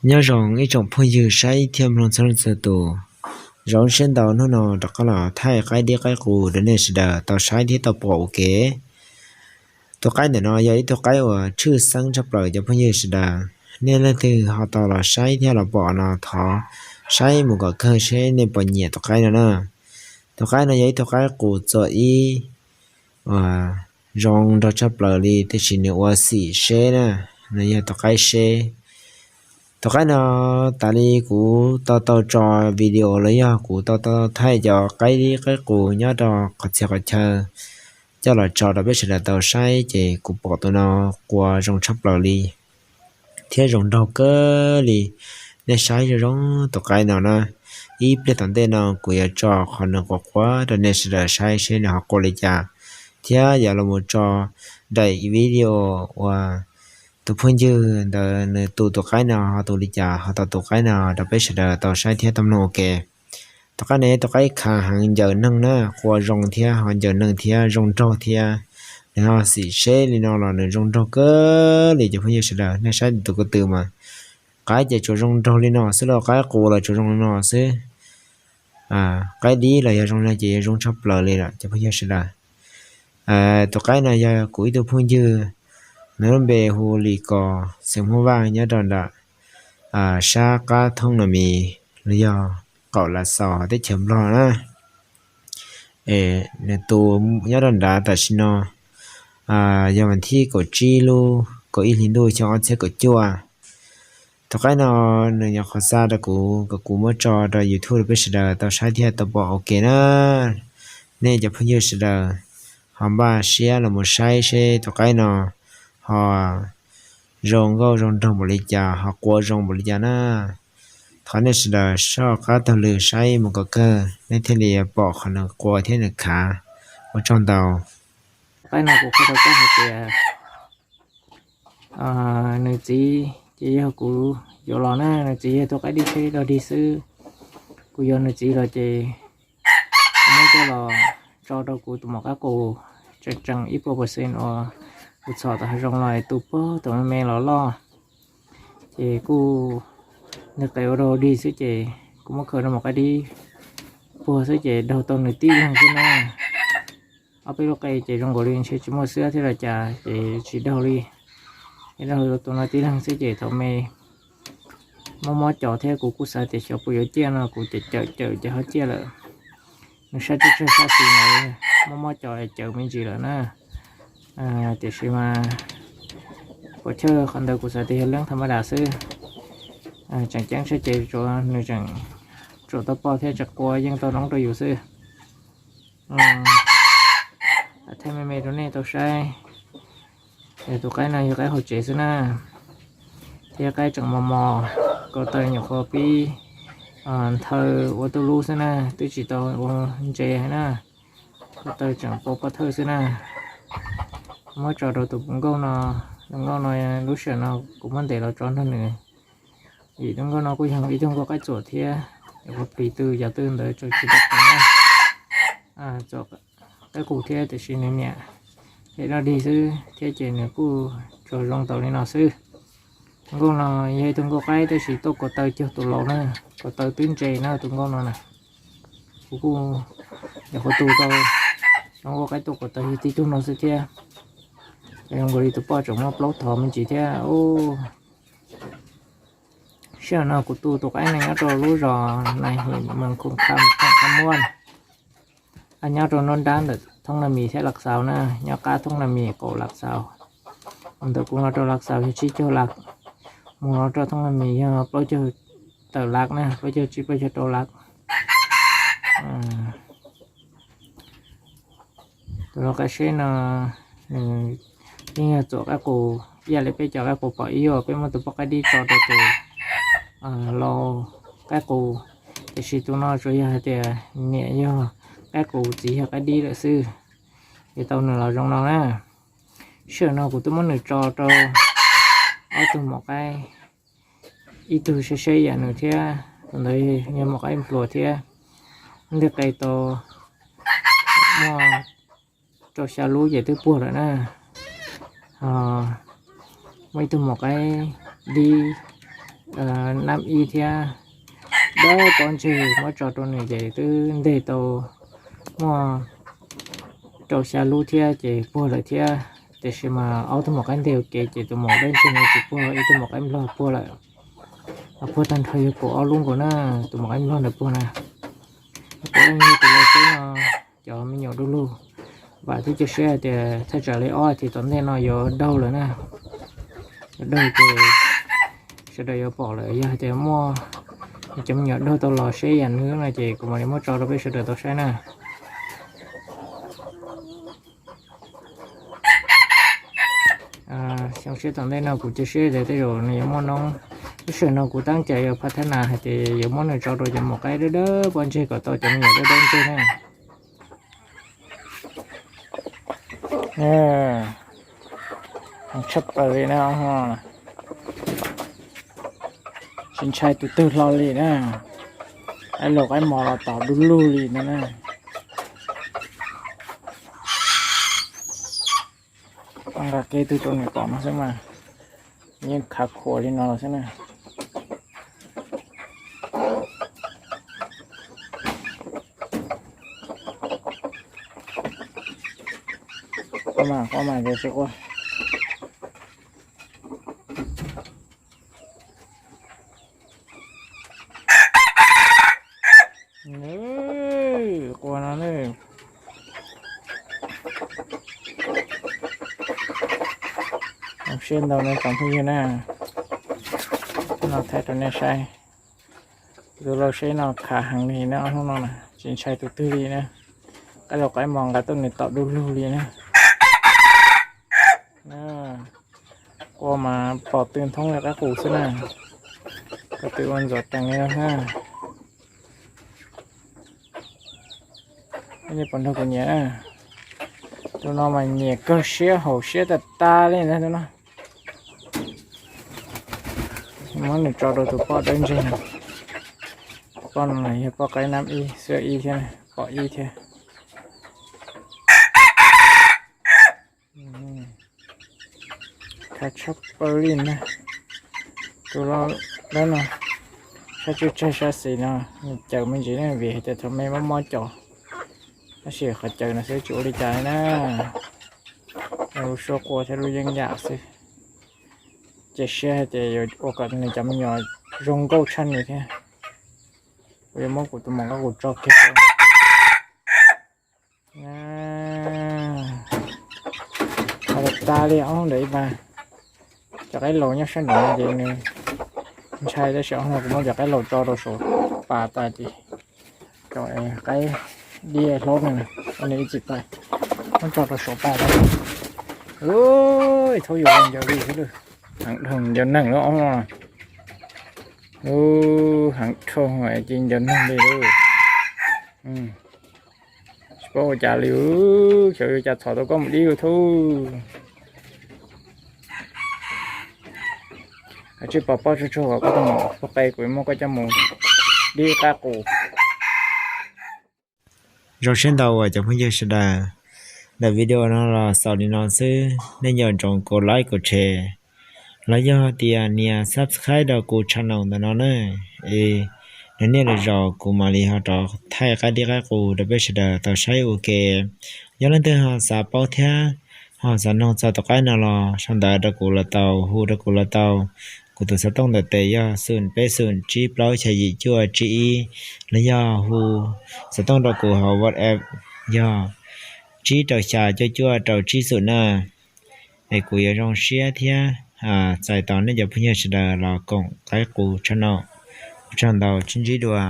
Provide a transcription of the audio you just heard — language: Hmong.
Nyob zoo ib tsoom phooj ywg saib thiab mloog txhua leej txhua tus. Zoo siab ntau hnub no rov qab los thaij qaib dib qaib qus rau nej sawv daws tau saib thiab tau pom ua ke. Tus qaib ntawm no yog ib tug qaib uas tshwj xeeb tshaj plaws cov phooj ywg sawv daws. Nej leej twg ho tau los saib thiab los pom no thov saib mus kom kawg seb nej puas nyiam tus qaib no na. Tus qaib no yog ib tug qaib qus txom ib uas zoo nraug tshaj plaws li, tiam sis nws ua xim seb na, nws yog tus qaib seb. Tus qaib no tas li kuv tau tau tso video los yog kuv tau tau thaij cov qaib dib qaib qus nyob rau qhov txhia qhov chaw coj los tso rau peb sawv daws tau saib ces kuv pom tus no qua zoo tshaj plaws li thiab zoo nraug kawg li. Nej saib zoo zoo tus qaib no na, ib pliag tom ntej no kuv yuav tso qhov nws qua qua rau nej sawv daws saib seb nws ho qua li cas, thiab yuav los mus tso daim video uas tus phooj ywg ntawd nws tu tus qaib no ho tu li cas ho tau tus qaib no rau peb sawv daws tau saib thiab tau mloog ua ke. Tus qaib no yog tus qaib khav heev ncaws neeg na, qua zoo thiab ho ncaws neeg thiab zoo nraug thiab. Nws ho xim seb li no los nws zoo nraug kawg li cov phooj ywg sawv daws. Nej saib tus ko tw mas, qaib ces tsuas zoo nraug li no xwb los qaib qus los tsuas zoo li no xwb. Qaib dib los yog zoo li no ces yuav zoo tshaj plaws li lawm cov phooj ywg sawv daws. Tus qaib no yog kuv ib tug phooj ywg, nws lub npe hu Lis Kos, xeem Hmoob Vaj, nyob rau nram sab qab Thoob Nas Mis los yog qaum Lav Xaus teb chaws Nplog na. Nws tu nyob rau nrad tam sim no yog vas thib kaum tsib lub kaum ib hlis ntuj xyoo ob txhiab kaum cuaj. Tus qaib no nws nyuam qhuav xa rau kuv kom kuv muab tso rau YouTube rau peb sawv daws tau saib thiab tau pom ua ke na. Nej cov phooj ywg sawv daws ho npaj siab los mus saib seb tus qaib no ho zoo nkauj zoo nraug npaum li cas, ho qua zoo npaum li cas na. Thov nej sawv daws soj qab taug lw saib mus kom kawg nej thiaj li pom qhov nws qua thiab nws khav. Ua tsaug ntau. Qaib no kuv qhia rau koj hais tias nws txiv ces yog kuv yuav los na, nws txiv yog tus qaib dib tsheb dog dig xwb. Kuv yuav nws txiv los ces kuv muab coj los tso rau kuv tus maum qaib qus tseem tseem ib puas percent uas kuv txhom tau hav zoov los tu puag thaum me me los loj. Ces kuj nws qe ua dog dig xwb ces kuv muab khaws rau maum qaib dib puag xwb ces daug tau nws tib leeg xwb na. Ob peb lub qe ces zoo nkaus li ntshe tsis muaj xwab thiab los cas ces tsis daug li. Ces daug tus no tib leeg xwb ces thaum me mob mob cos thiab kuv kuj xav tias xyov puas yuav ciaj no kuv cawm cawm cawm ces ho ciaj lawm. Nws sab tsawg tsawg sab xis ntawd mob mob cos cawm me ntsis lawm na. Tiam sis mas pom chawj qhov ntawd kuv xav tias yog leeb tha ma das xwb. Tseem ceeb sab ces tsuas nws tseem tsuam tau poj thiab tseem qua yeej tau noob rau yus xwb. Thaij me me rau nej tau saib. Tus qaib no yog qaib hauv tsev xwb na, thiab qaib tseem mos mos, ko taw nyuam qhuav pib nthaw ua tuj lub xwb na, twb tsis tau ua ntse na, ko taw tseem pos pov thawj xwb na. Muab tso rau tus nkauj no, tus nkauj no lub sij hawm no kuv muab ntes los tso nrog nws, vim tus nkauj no kuj yog ib tug nkauj qaib txuam thiab, nyuam qhuav plis tw yav twg ntawd tseem tsis tau qees na. Txuam qaib qus thiab tiam sis nws niam dej dog dig xwb thiab ces nws kuj tsuas zoo tau li no xwb. Tus nkauj no yog ib tug nkauj qaib tab sis tuaj ko taw cuag tus laus na, ko taw twb ntse na tus nkauj no na. Kuv kuj nyuam qhuav tu tau tus nkauj qaib tuaj ko taw yog tib tug no xwb thiab. Zoo nkaus li tus poj tseem muaj plaub thov me ntsis thiab. Sij hawm no kuv tu tus qaib no nyob rau lub zos Nais Him, Mees Khoos Kham, Khoos Kham Muaj, nyob rau nruab nrab ntawm Thoob Nas Mis thiab Lav Xaus na, nyob qab Thoob Nas Mis qaum Lav Xaus. Ntawm kuv los rau Lav Xaus yog tsib caug lab, mus los rau Thoob Nas Mis yog plaub caug tawm lab na, plaub caug tsib plaub caug rau lab. Tus lau qaib seb no nws yeej yog txuam qaib qus ib yam li peb cov qaib qus pom ib yam, peb muab tus poj qaib dib tso rau tus lau qaib qus, tiam sis tus no tsuas yog hais tias niam yog qaib qus txiv yog qaib dib lawm xwb. Ces tau nws los zoo no na. Sij hawm no kuv twb muab nws tso rau ob tug maum qaib, ib tug seb seb yam nws thiab, tus ntawd yog maum qaib npluas thiab, ntej qe tau muaj rau xya lub ces twb puag lawm na. Muaj ib tug maum qaib dib nab ib thiab dawb pob ntseg muab tso rau nws ces twb nteg tau muaj rau xya lub thiab ces puag lawm thiab. Tiam sis mas ob tug maum qaib nteg ua ke ces tus maum dawb ntseg no tsis puag, ib tug maum qaib nplog puag lawm. Puag tag nrho yog kaum ob lub nkaus na, tus maum qaib nplog ntawd puag na. Kuv tus lau xeb no cov me nyuam du lug, vam thiab cia siab hais tias thaj tsam li ob hais tias tom ntej no yuav daug lawm na. Yuav daug ces sawv daws yuav pom lawm, yog hais tias muaj cov me nyuam daug tau los seb yam nws no ces kuv mam li muab tso rau peb sawv daws tau saib na. Xyoo seb tom ntej no kuv cia siab tias tej zaum nws yuav muaj noob. Lub sij hawm no kuv tab cas yuav pha thab nas hais tias yuav muab nws tso rau cov maum qaib dawb dawb pob ntseg kom tau cov me nyuam dawb dawb ntseg na. Tshaj plaws li na, tsis ntshai tus twg hlo li na. Qaib laus qaib mos los tom du lug li no na. Nqa kiag tug rau nws pom no xwb mas yeej khav khuam li no los xwb na. Quaj mas, quaj mas, tsis quaj. Quaj no ne. Zoo siab ntau no tsoom phooj ywg na, no thaij rau nej saib. Tus lau xeb no khav heev li na, ob hnub no na tsis ntshai tus twg li na. Qaib laus qaib mos nqa tuaj nws tom du lug li na. Quaj mas pom tw nthoob li qaib qus xwb na. Ko tw ua ntxuav tees li no na. Nej puas nrog kuv nyiam na? Tus no mas nyiam kawg siab haum siab tag tag li ntag tus no. Muab nws tso rau tus poj dawb ntseg no. Poj no yog poj qaib nab ib xwb ib thiab, poj ib thiab. Khav tshaj plaws li na. Tus lau dawb no, sab tswj tsawg sab xis no nws cawm me ntsis ne, vim hais tias thaum me mob mob cos, tab sis qhov cawm no xwb tsis ua li cas li na. Lub suab quaj thiab lub yeeb yam xwb. Cia siab hais tias yuav ua kom nws cov me nyuam zoo nkauj tshaj nws thiab. Kuv yuav muab kuv tus maum qaib qus tso kiag rau. Tag li ob hnub ntawd ib pas, cov qaib laus nyob sab nraud no ces nws ntshai, tab sis ob hnub no kuv muab cov qaib laus tso rau saum pas tas ces cov qaib dib hlob no nws ib txwm pais, muab tso rau saum pas tas. Ua thaub yus ncaws li xwb, heev dhau ncaws neeg lawm ob hnub no. Heev dhau ces ncaws neeg li lawm. Tsis paub ua cas li, xyov yuav cas txhom tau koj mus dib ua thaub. Kav tsij pov pob tsuag tsuag kom koj tau mus pog qe, kuv yuav muab koj coj mus dib qaib qus. Zoo siab ntau uas cov phooj ywg sawv daws, daim video no los xaus li no xwb, nej nco ntsoov kuv like kuv share los yog tias nias subscribe rau kuv channel ntawm no na. Es nws niaj lwm zaus kuv mam li ho rov thaij qaib dib qaib qus rau peb sawv daws tau saib ua ke. Yog leej twg ho xav paub thiab ho xav noog txog tus qaib no los sau ntawv rau kuv los tau, hu rau kuv los tau. Kuv tus xov tooj ntawm tes yog xoom peb xoom tsib plaub xya yim cuaj tsib ib, los yog hu xov tooj rau kuv hauv WhatsApp yog tsib rau xya cuaj cuaj rau tsib xoom na. Es kuv yuav zoo siab thiab txais tos nej cov phooj ywg sawv daws los koom qaib qus channel. Ua tsaug ntau, sib ntsib dua.